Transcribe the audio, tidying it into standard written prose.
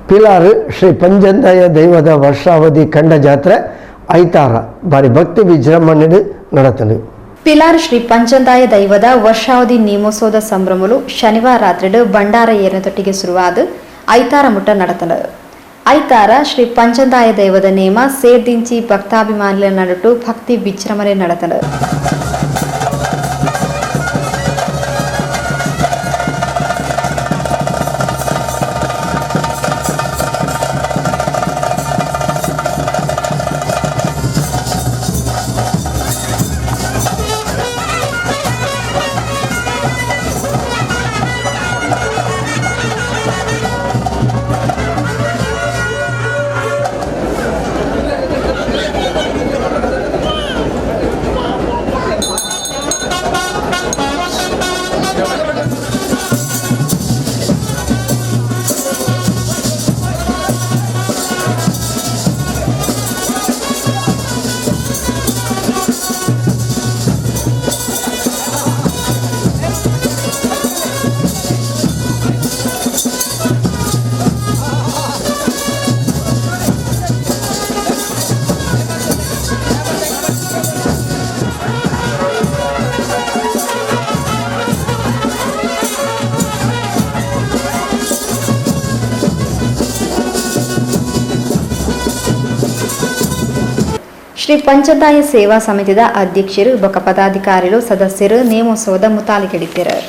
Pilar Shri Panchanthaya ದೈವದ ವರ್ಷಾವಧಿ ಕಂಡ ಜಾತ್ರೆ ಐತಾರ ಬಾರಿ ಭಕ್ತಿ ವಿಜೃಂಭಣೆ ನಡತಂಡು. ಪಿಲಾರ್ ಶ್ರೀ ಪಂಚಂದಾಯ ದೈವದ ವರ್ಷಾವಧಿ ನೇಮೋತ್ಸವದ ಸಂಭ್ರಮಲು ಶನಿವಾರ ರಾತ್ರಿ ಭಂಡಾರ ಏರಿನ ಶುರುವಾದ ಐತಾರ ಮುಟ್ಟ ನಡತಂಡು. ಐತಾರ ಶ್ರೀ ಪಂಚಂದಾಯ ದೈವದ ನೇಮ ಸೇರ್ದಿಂಚಿ ಭಕ್ತಾಭಿಮಾನಿಗಳ ನಡುಟು ಭಕ್ತಿ ವಿಜೃಂಭಣೆ ನಡತಂಡು. ಶ್ರೀ ಪಂಚದಾಯ ಸೇವಾ ಸಮಿತಿದ ಅಧ್ಯಕ್ಷರು ಬೊಕ ಪದಾಧಿಕಾರಿಗಳು ಸದಸ್ಯರು ನೇಮೋತ್ಸವದ ಮುತಾಲಿಕೆಡಿದ್ದರು.